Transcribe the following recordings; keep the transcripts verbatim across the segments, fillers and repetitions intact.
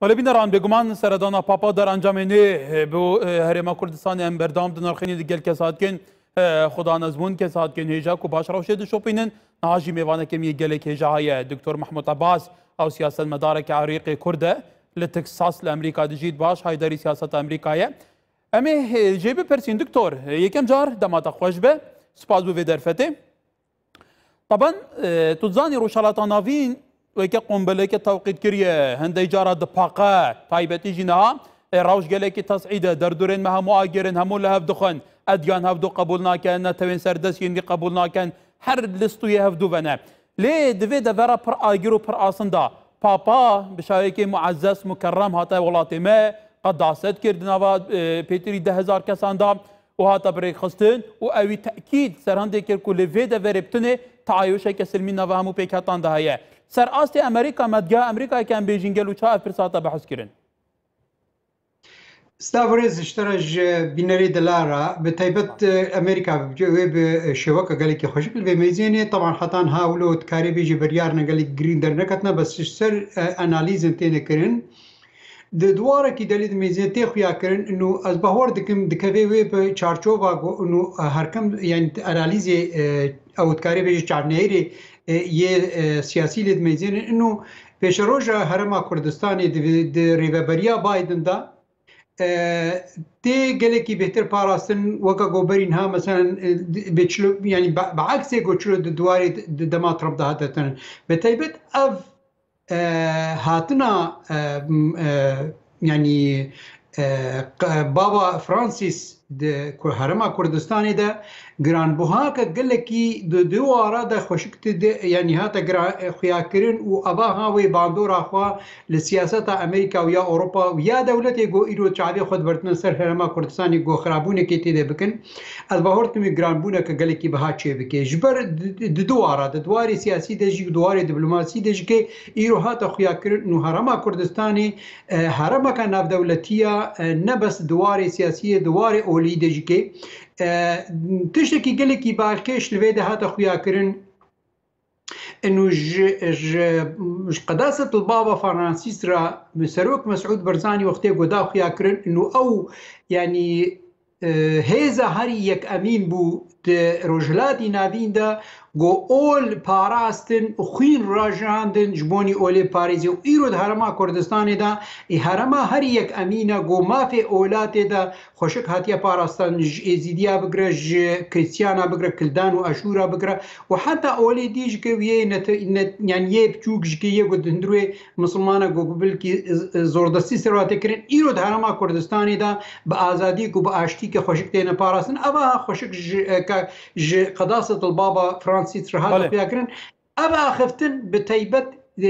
Belê bîneran, bêguman seredana Papa derencamê nê, e, bo, e, Herêma Kurdistanê em berdewam dinirxînin, digel kesatgên, e, xwedanezbûn, kesatgên hêja ku baş rewşê dişopînin. Niha jî mêvanekê min yê gelek hêja heye, Doktor Mehmûd Ebas, ew siyasetmedareke Irîqê Kurd e, li Texas li Amerîka dijît, baş haydarî siyaseta Amerîka ye. Em ê, e, jê bipirsîn, Doktor, e, yekem car dema te xweş be, spas bo vê derfetê. Taban, e, tu dizanî Rojhilata Navîn weke qombeleke tewqît kiriye, hindê cara dipaqe, taybetî jî niha, e, rewş gelekî tes'îd e, derdorên me hemû agirin, hemû li hev dixwin, edyan hevdu qebûl nakin, netewên serdest yên dî qebûl nakin, her listûyê hevdu vene. Lê di vê devera pir agir û pir asin de, Papa bi şawekê muezzez, mukerrem hate welatê me, qedaset kir di nava, e, pêtirî deh hezar kesan de û hate birêkxistin û ewî tekîd serhindê kir ku li vê deverê bi tinê teayuşeke silmî nava hemû pêkhetan de heye. Ser astê Amerîka, medya Amerîkayê ke em bêjin, gelo çawa ev pirsa te behs kirin? Stav rêz ji te re, ji bînerê delal re, bi taybet, e, Amerîka bi wê bi, e, şêweka gelekî xweşik li vê meyzênê, teban hetan ha wilo dikarê bêjî biryarine gelek girîn derneketine, bes ji ser, e, analîzên têne kirin. Di duwarekî delî di mêzê tê xuya kirin, û ez bahwer dikim dikeve wê bi çarçova ku, û herkim, yani analîzê, e, ew dikarê bêje çavneyerê, e, yê, e, siyasî lê dimêzênin, û pêşeroja Herêma Kurdistanê di, di rêveberiya Biden de, e, tê gelekî bêhtir parastin, weke ku berî niha, meselen, e, di, bê çilo, yani be, bi eksê ku çilo di duwarê di, di dema Trump de hate tirin. Bi taybet ev e, hatina, e, m-, e, yanî, e, q-, Baba Francis di ku-, Herêma Kurdistanê de giranbuhake gelekî di, di wara de xweşik ti de, yanî hate gira-, e, xuyakirin û eva ha wê bandora xwe li siyaseta Amerîka û ya Ewropa û ya dewletê ku îro çavê xwe dibertine ser Herêma Kurdistanê ku xirabûnekê tê de bikin. Ez bawer dikim wê giranbûneke gelekî biha çêbike. Ji ber di, di, di du wara, di, di warê siyasî de jî, di warê diplomasî de jî ke îro hate xuyakirin û Herêma Kurdistanê, e, herêmeke navdewletî ye, e, ne bes di warê siyasî ye, di warê olî de jî ke, e, tiştekî gelekî balkêş li vê de hate xuyakirin. Û ji, ji, ji Qedaset Baba Fransîs re Serok Mesûd Barzanî wextê ku da xuya kirin, û ew, yanî, e, hêza herî yekemîn bû di Rojhilatî Navîn de, ku ol parastin û xwîn rajandin ji bonî olê parêzê û îro di Herêma Kurdistanê de, ê herêma herî yekemîn e ku mafê olatê de xweşik hatiye parastan, ji Êzîdiya bigire, ji Krîstiyana bigire, Kildan û Aşûra bigire û heta olê dî ji ke wiyê nete-, net-, yani yê biçûk ji ke yê ku di hundir wê misilmana ku bilkî z-, zordestî ser wate kirin, îro di Herêma Kurdistanê de bi azadî ku bi aştî ke xweşik têne parastin, eva ha xweşik ji, e, ka, ji Qedaset Baba Francis re hate Belê. Xuya kirin. Ev axiftin bi taybet, e,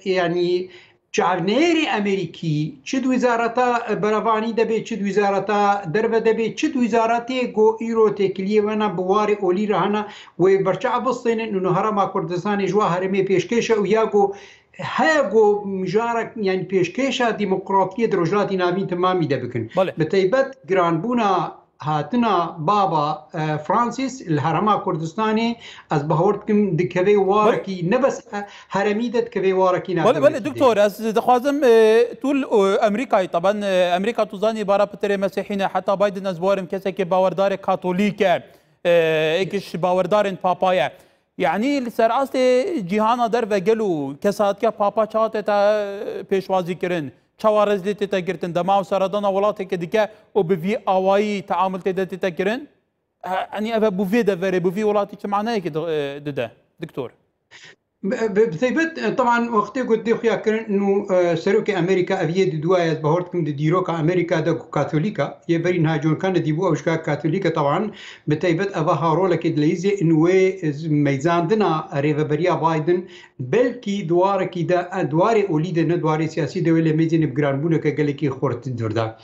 yanî çavnêrê Amerîkî, çi di wizareta berevanî de bê, çi di wizareta derve de bê, çi di wizaretê ku îro têkiliyê we ne bi warê olî re hene, wê berçav bistênin û Herêma Kurdistanê ji wa herêmê pêşkêş e û ya ku heye ku mijarek, yanî pêşkêşa demokratiyê di Rojhilatî Navîn timamî de bikin. Belê. Bi taybet giranbûna hatina Baba, e, Francis li Herêma Kurdistanê, ez bawer dikim dikeve warekî, ne bes, e, heremî de dikeve warekî Belê, belê, navdewletî de. Doktor, ez dixwazim, e, tu l-, e, Amerîkayê, taban, e, Amerîka tu zanî bara pitirê Mesîhî ne, heta Biden ez bawerim kesekê bawerdarê Katolîk e, e, êkî ji bawerdarên Papa ye. Yanî li ser astê cîhana derve gelo kesatiya Papa çawa tête pêşwazî kirin? Çawa rêz lê tête girtin? Dema ew seredana welatekê dike û bi vî awayî teamul tê de tête kirin? E, yanî ev e bo vê deverê, bo vî welatî çi manayekê di-, e, dide, Doktor? Bi, bi, bi taybet, e, teban wextê ku dê xuya kirin û, e, serokê Amerîka ev yê di duwaye, ez bawer dikim di dîroka Amerîka de ku Katolîka, yê berî niha cor ka nedîbû, ew jika Katolîka teban, bi taybet eva ha rolekê dileyîzê in wê, e, meyzandina rêveberiya Biden, belkî duwarekî de, e, duwarê olî de, ne duwarê siyasî de wê lê mêzêne bi giranbûneke gelekî xurt dûr de.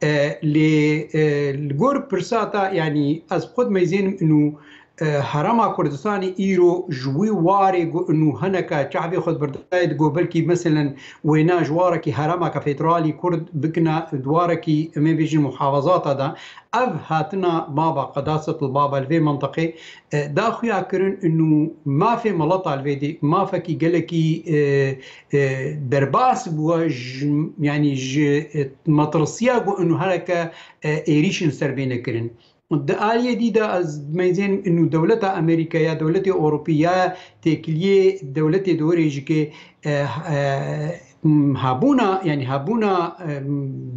E, lê, e, li gor pirsa te, yanî ez xwe dimeyzênim û, e, Herêma Kurdistanê îro ji wî warê ku û hineke çavê xwe birdaye digo belkî meselen wêna ji warekî herêmeke federalî Kurd bikine warekî, em ê bêjin, muhafazata de. Ev hatina baba, qedasetil baba li vê mintiqê, e, da xuya kirin û mafê mileta li vê dê, mafekî gelekî, e, e, derbas bûye ji, yanî ji, e, metirsiya ku û hineke, e, êrîşin ser bêne kirin. Di aliyê dî de ez meyzên û dewleta Amerîka ya dewletê Ewropî ya têkiliyê dewletê di wê rê jî ke, e, e, hebûna, yanî hebûna, e,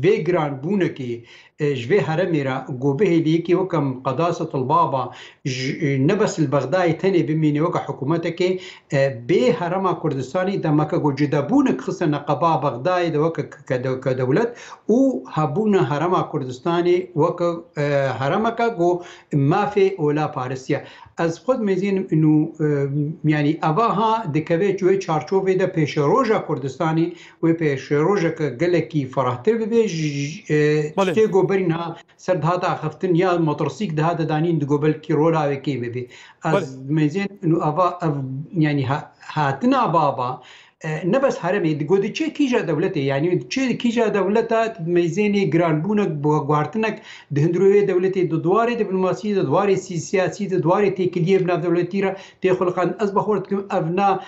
vê giranbûnekê, e, ji vê herêmê re ku bihêlî yekê weke qedasetil baba ji, e, ne bes li Bexdayê tenê bimîne weke hikûmetekê, e, bê Herêma Kurdistanê demeke ku cudabûnek xiste neqeba Bexdayê de weke ke de-, ke dewlet û hebûna Herêma Kurdistanê weke, e, herêmeke ku mafê ola parisiye. Ez xwe dimêzînim û, e, yanî eva ha dikeve wê çarçovê de pêşeroja Kurdistanê wê pêşerojeke gelekî ferahtir bibe, ji, ji, e, Belê. Tiştê ku berî niha ser dihate axiftin ya motorsîk dihate danîn digo belkî rola wê kêm bibe. Ez Belê. Dimêzînim û eva ev, yanî ha-, hatina baba, e, ne bes herêmê, digo diçe kîja dewletê, yanî diçe kîja dewleta meyzênê giranbûnek, bu-, guhartinek di hundirê wê dewletê, di dwarê diplomasî de, di dwarê sî-, siyasî de, di dwarê têkiliyê bi navdewletî re tê xuliqand. Ez bawer dikim ev na,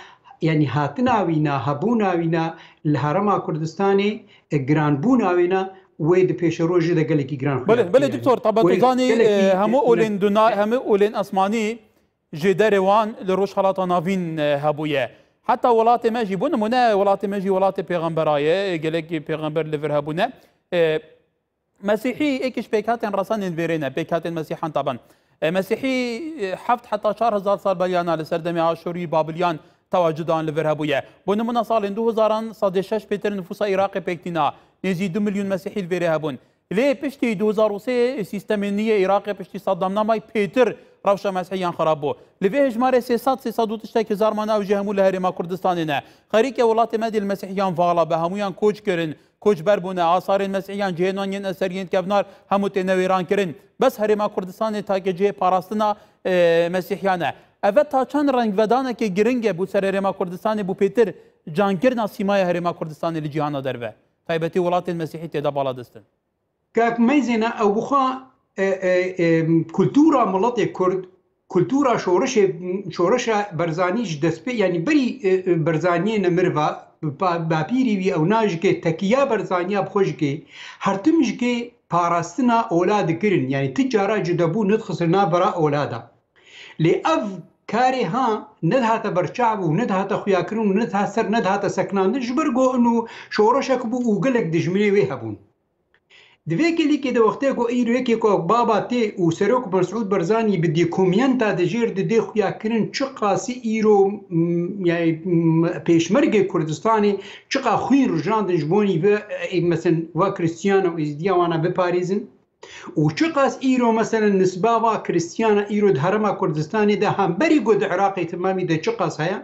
yanî hatina wî na, hebûna wî na li Herêma Kurdistanê, e, giranbûna wê na, wê di pêşerojê de gelekî giran xuya Belê, bike, belê, yanî. Doktor, tabe Wê tu zanî, gelekî, e, hemû e, olên duna-, hemû olên asmanî ji derê wan li Rojhilata Navîn, e, hebûye. Heta welatê me jî, bo nimûne, welatê me jî welatê pêxembera ye, gelek pêxember li vir hebûne. E, Mesîhî êk ji pêkhatên resanên vêrê ne, pêkhatên Mesîhan taban. E, Mesîhî, e, heft heta çar hezar sal beriyana li ser demê Aşûrî, Babiliyan, tewa cudan li vir hebûye. Bo nimûne salên du hezaran sedê şeş pêtir nifûsa Iraqê pêk tîna, nêzî du milyon Mesîhî li vêrê hebûn. Lê piştî du hezar û sê sîstemên nî yê Iraqê piştî Saddam namay pêtir rewşa Mesîhiyan xirab bû. Li vê hejmarê sê sed, sê sed û tiştek hezar mane, ew jî hemû li Herêma Kurdistanê ne. Xerîkê welatê me dê li Mesîhiyan vala be, hemûyan koç kirin, koçber bûne, asarên Mesîhiyan, cihên wan yên eser yên kevnar hemû têne wêran kirin. Bes Herêma Kurdistanê take cihê parastina, e, Mesîhiyan e. Eve ta çend rengvedanekê giring e bo ser Herêma Kurdistanê, bo pêtir cankirina sîmaya Herêma Kurdistanê li cîhana derve, taybetî welatên Mesîhî tê de bala distin? Kak Meyzêne, ew bi xwe, e, e, e, kultura miletê Kurd, kultura şoreşê, şoreşa Barzanî ji destpê, yanî berî, e, e, Barzaniyê ne miriva, pa-, bapîrî wî ew na jikê tekiya Barzaniya bi xwe jikê, her tim jikê parastina ola dikirin, yanî ti cara cudabû nedixistin nav bera ola de. Lê ev karê ha nedihate berçav û nedihate xuyakirin û nedihate ser, nedihate sekinandin, ji ber ku ino şoreşek bû û gelek dijminê wê hebûn. Di vê gelîkê de wextê ku îro yekê ku baba tê û Serok Mesûd Barzanî bi dokumenta di jêr de dê xuya kirin, çiqasî îro, m, yani, m, pêşmergê Kurdistanê çiqa xwîn rujandin ji bonî ve, e, mesen, va Kristiyana û Êzidiya wana biparêzin. Û çiqas îro, meselen, nisba va Kristiyana îro di Herêma Kurdistanê de hemberî ku di Iraqê temamî de çiqas heye,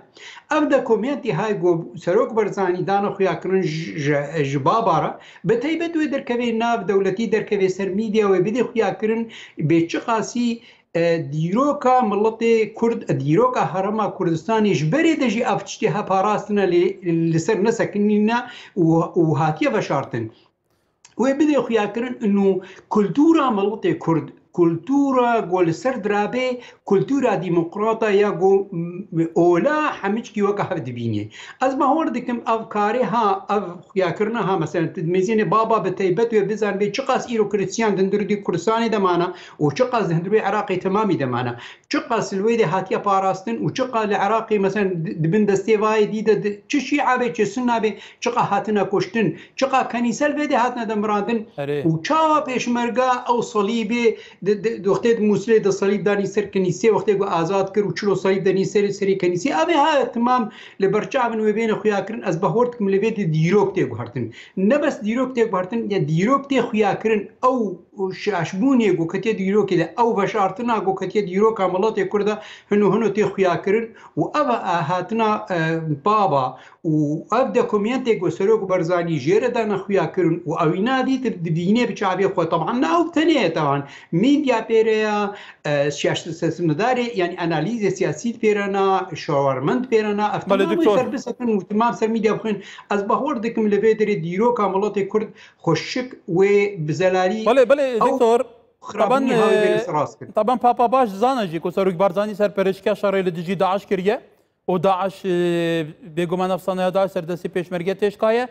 ev de komyentî hay ku Serok Barzanî dane xuyakirin ji, ji, ji baba re, bi teybet wê derkevê nav dewletî, derkevê ser mîdya wê bidê xuyakirin bê çiqasî, e, dîroka miletê Kurd, e, dîroka Herêma Kurdistanê ji berê de jî ev tiştê heparastine lê li ser nesekinîne û, û hatiye veşartin. Wê bidê xuyakirin ino kultura miletê Kurd, kultura ku li ser dirabê, kultura demokrata ya ku, m, ola hemiçkî weke hev dibînê. Ez bawer dikim ev karê ha, ev xuyakirina ha, mesela, tu dimêzînê baba bi teybet wê bizanibê çiqas îro Kristiyan di hundirê Kurdistanê de mana û çiqas di hundirê Iraqê temamî de mana. Çiqas li wê de hatiye parastin û çiqas li Iraqê, mesela, di, di bin destê vayê dî de, di, çi şîa be, çi sunna be, çiqa hatine kuştin, çiqa kenîse li vê de hatine demirandin Erê. Û çawa pêşmerga ew salîbê di, di, di wextê di Mûsilê de salîb danî ser kenîsê, wextê ku azad kir û çilo salîb danî serê, serê kenîsê. Ev ê ha temam li ber çavên wê bêne xuya kirin, ez bawer dikim li vê de dîrok tê guhertin. Ne bes dîrok tê guhertin, ya dîrok tê xuya kirin, ew şaşbûnê ku ketiye dîrokê de, ew veşartina ku ketiye dîroka miletê Kurd de hino hino tê xuya kirin û ev a hatina, e, baba û ev dokumyentê ku Serok Barzanî jê re dane xuya kirin û ewîna dîtir dibîne bi çavê xwe. Teban ne ew tenê ye, teban Medya pêre ya, e, siyasetmedarê, yani analîzê siyasî pêre na, şawarmend pêre na, ev Belê, temamê doktor. Ser bisekin û temam ser medya bixwin. Ez bahwer dikim li vê derê dîroka miletê Kurd xweşik wê bi zelalî Belê, belê, ew doktor. Taban, xirabûnî hawî bê e, li ser rast kir. Taban Papa baş zana jî ku Serok Barzanî serpereştiya şerê li dijî DAIŞ kiriye û DAIŞ, e, bêguman efsaneya DAIŞ serdestî pêşmerge têşkaye.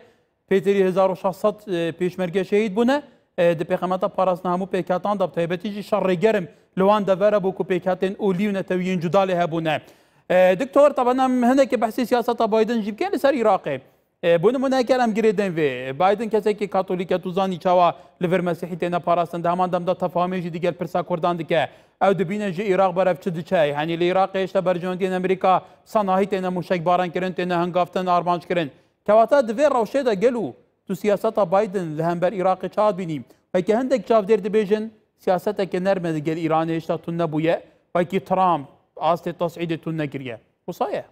Pêterî hezar û şeş sed, e, pêşmerge şehîd bûne. E, di pêxemeta parastina hemû pêkhetan de, bi taybetî jî şerê germ li wan devera bû ku pêkhatên olî û netewiyên cuda lê hebûne. E, Doktor, taban em hinekî behsê siyaseta Biden jî bikin li ser Iraqê. E, bo nimûne, eger em girêdên vê, Biden kesekî katolîk e, tu zanî çawa li vir mesîhî têne parastin, di heman dem de tefahumê jî digel pirsa Kurdan dike. Ew dibîne ji Iraq berev çi diçe. Henî li Iraqê hêşta berjewendiyên Amerîka sanahî têne mûşekbaran kirin, têne hingaftin, armanc kirin. Kewata di vê rewşê de gelo tu siyaseta Biden li hember Iraqê çawa dibînî? Weke hindek çavdêr dibêjin, siyaseteke nerm e digel Îranê hêşta tune bûye, wekî Trump astê tes'îdê tune kiriye. Wisa ye?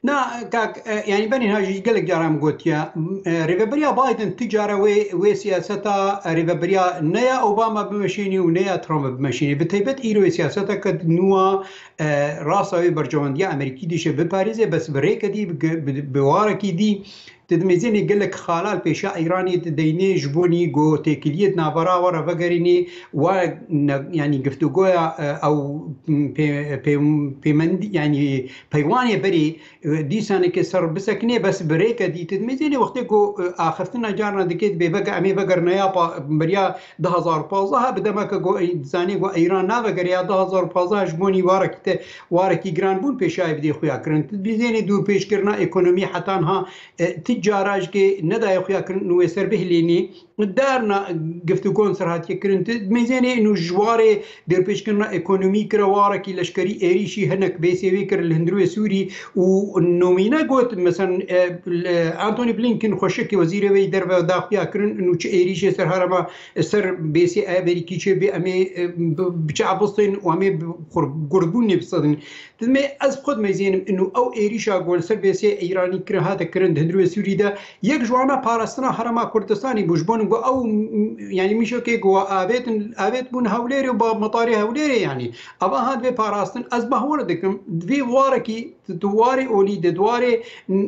Na, kak, e, yani berî niha jî gelek caran gotiye, m, e, rêveberiya Biden ti cara wê, wê siyaseta, e, rêveberiya ne ya Obama bimeşînî û ne ya Trump bimeşînî. Bi taybet îro wê siyaseteke nû a, e, rasa wê berjewendiya Amerîkî dîşe biparêze, bes bi rêke dî, bi, bi, bi warekî dî, tu dimêzênê gelek xala li pêşa Îranê dideynê ji bo nî ku têkiliyê di navbera we re vegerînê, wa ne, yanî giftugoya, e, ew, m, pê-, pê-, pêmendî, yanî peywanê berê, e, dîsaneke ser bisekinê, bes bi rêke dî tu dimêzênê wextê ku, e, axiftina carna dike dibê vege-, em ê vegerine ya pa-, beriya du hazar û pazdeh, bi demeke ku, e, dizanê ku Îran navegere ya du hazar û pazdeh ji bo nî warekî te, warekî giranbûn pêşayê bidê xuya kirin. Tu dimêzênê dûrpêçkirina ekonomî heta niha, e, ti cara jikê nedaye xuya kirin û wê ser bihilênê. Darna giftugon ser hatiye kirin. Tu mêzênê û ji warê dêrpêçkirina ekonomî kire warekî leşkerî êrîşî hinek bêsê wê kir li hundirê Sûrî û nomîne got, mesela, e, li Antony Blinken xweşikê wezîrê wê derve daxuya kirin û çi êrîşê ser herema, ser bêsê Amerîkî çê bê em ê, e, bi, biçe ebistên û em ê bi xur-, gurdbûnê bisedin. Didimê ez xwe dimeyzênim û ew êrîşa ku li ser bêsê Îranî kir hate kirin di hundirê Sûrî de, yek ji wana parastina Herêma Kurdistanê bû. Ji bo ku ew, m-, yanî mîşokê ku avêtin, avêt bûn Hewlêrê û ba mitarê Hewlêrê, yanî ava hat vê parastin. Ez bahwer dikim, di vê warekî, di warê olî de, di warê,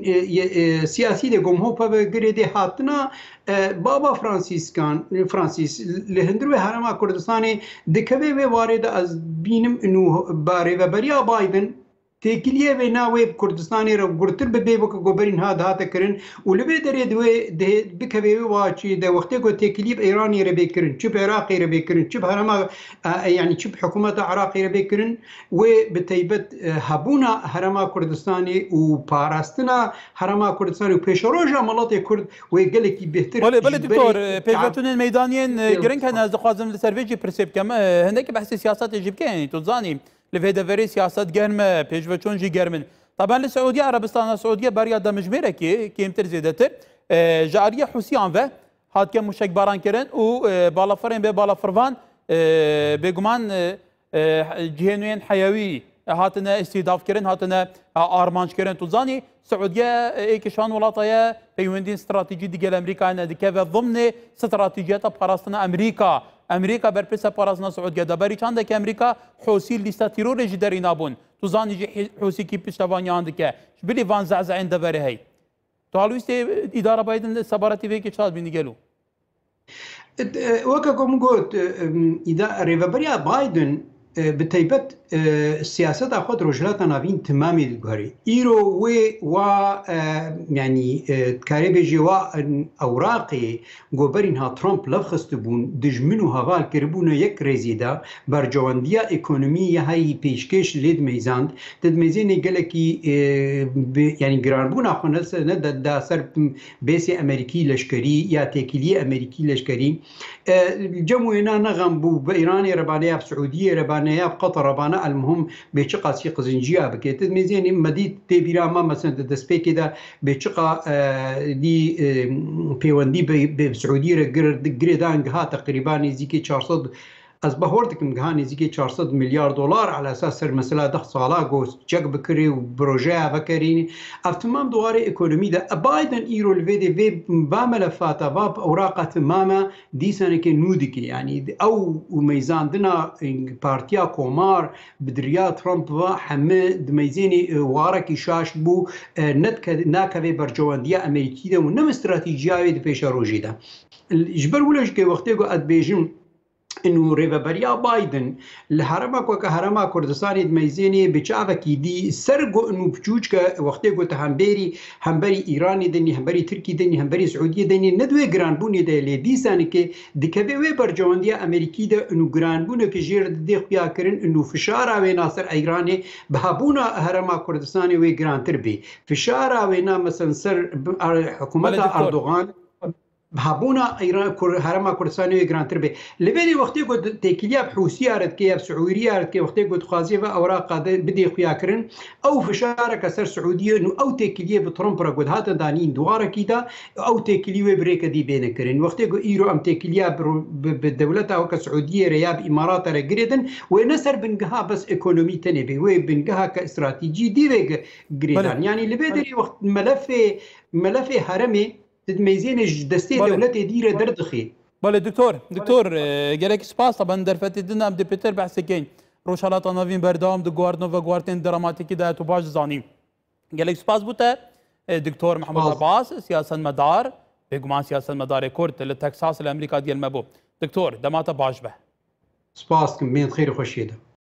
e, e, siyasî de ku em ho peve girêdê hatina, e, baba Fransîskan, Fransîs, li hundir wê Herêma Kurdistanê dikeve wê warê de ez bînim û ba rêveberiya Biden têkiliyê vê na wê bi Kurdistanê re gurtir bibe weke ku berî niha dihate kirin û li vê derê di wê dihê bikeve wê waçî de wextê ku têkiliyê bi Îranê re bê kirin, çi bi Iraqê re bê kirin, çi bi herêma, e, e, yanî çi bi hikûmeta Iraqê re bê kirin, wê bi taybet, e, hebûna Herêma Kurdistanê û parastina Herêma Kurdistanê û pêşeroja miletê Kurd wê gelekî bêhtir Belê, belê ji doktor, berê e, pêşveçûnên meydaniyên, e, Ê, giring hene, ez dixwazim li ser vê jî pirsê bikim. E, hindekî behsê siyasetê jî bikin, tu zanî. Li vê deverê siyaset germ e, pêşveçûn jî germ in. Taben li Siûdiya Erebistana Siûdiye beriya demjimêrekê kêmtir zêdetir, e, ji aliyê Hûsiyan ve hatike mûşekbaran kirin û, e, balafirên bê balafirvan, e, bêguman, e, e, cihê nû yên heyewî hatine îstîhdafkirin, hatine, e, armanckirin. Tu zanî, Siûdiye, e, êkî şan welata ye, peywendiyên stratejî digel Amerîka hene, dikeve zimnê stratejiyeta parastina Amerîka. Amerîka berpirsê parastina Siûdiye de. Berî çandekê Amerîka Hûsî lîsta terorê jî derîna bûn. Tu zanî jî Hî-, Hûsî kî piştevaniyan dike. Ji bilî van zehzehên deverê hey. Tu halwîstê îdara Biden sebaretî vê yekê çawa dibînî gelo? E, weke ku min got, e, em, îda-, rêveberiya Biden, e, bi taybet, e, siyaseta xwe di Rojhilata Navîn temamê diguherî. Îro wê wa, e, yanî, e, karê bêjê wa, e, ewraqê ku berî niha Trump lev xistibûn, dijmin û heval kiribûne yek rêzê de, berjewendiya ekonomî ya heyî pêşkêş lê dimeyzand, di dimeyzênê gelekî, e, bi, yanî giranbûna xwe ne se-, ne de, da ser bêsê Amerîkî leşkerî ya têkiliyê Amerîkî leşkerî. E, cem wêna ne xem bû, bi Îranê re bane ya bi Siûdiyê re bane ya bi Qeter re bane, elmuhim bê çiqas jî qizinciya bike. Di mêzênê me dît tê bîra me, mesela di destpêkê de bê çiqa, e, dî, e, pêwendî bi, bi Siûdiyê re gir-, girêdan giha teqrîban nêzîkî çar sed Ez bahwer dikim giha nêzîkî çar sed milyar dolar ala esas ser mesela deh sala ku çek bikirî û projeya vekerînî. Ev timam di warê ekonomî de. Biden îro li vê dê vê va melefata, va ewraqa timame dîsaneke nû dike. Yanî ew û meyzandina Partiya Komar bi diriya Trump ve heme dimeyzênê, e, warekî şaş bû, e, ne dike-, nakeve bercewendiya Amerîkî de û ne bi stratejîya wê di pêşerojê de. Ji ber wilo jî ke wextê ku ez dibêjim, û rêveberiya Biden li herêma ku ke herêma Kurdistanê dimeyzênê bi çavekî dî ser ku û piçûçke wextê ku te hemberî, hemberî Îranê dinî, hemberî Tirkî dinî, hemberî Siûdiyê dinî, ne di wê giranbûnê de lê dîsanekê dikeve wê bercewendiya Amerîkî de û giranbûneke jê re didê xuya kirin û fişara wê na ser Îranê bi hebûna herêma Kurdistanê wê girantir bê. Fişara wê na mesela ser bi-, ar-, Belê hikûmeta doktor. Erdogan bi hebûna Îran, Kur-, herêma Kurdistanê wê girantir bê. Li vê dê wextê ku di-, têkiliya bi Hûsiya re dike ya bi Siûdiya re dike, wextê ku dixwazê ve ewraqa de bidê xuya kirin, ew fişareke ser Siûdiyê û ew têkiliyê bi Trump re ku dihatin danîn di warekî de, ew têkilî wê bi rêke dî bêne kirin. Wextê ku îro em têkiliya bi ro-, bi, bi dewleta weke Siûdiyê re ya bi Îmarata re girêdin, wê ne ser bingeha bes ekonomî tenê bê, wê bingeheke stratejî dî vê gi-, girêdan. Belê. Yanî li vê derê wext melefê, melefê herêmê di meyzênê ji destê Belê. dewletê dî re derdixê. Belê, doktor, doktor, e, gelek spas, taban derfetê din em dê pêtir behsê keyn. Rojhilata Navîn berdewam di guhardin û veguhardên dramatîkî de, tu baş dizanî. Gelek spas bo te, e, doktor Mehmûd Spas. Abbas, siyasetmedar, bêguman siyasetmedarê Kurd li Texas li Amerîka digel me bû. Doktor, dema te baş be. Spas dikim, bên xêr û xweşiyê de.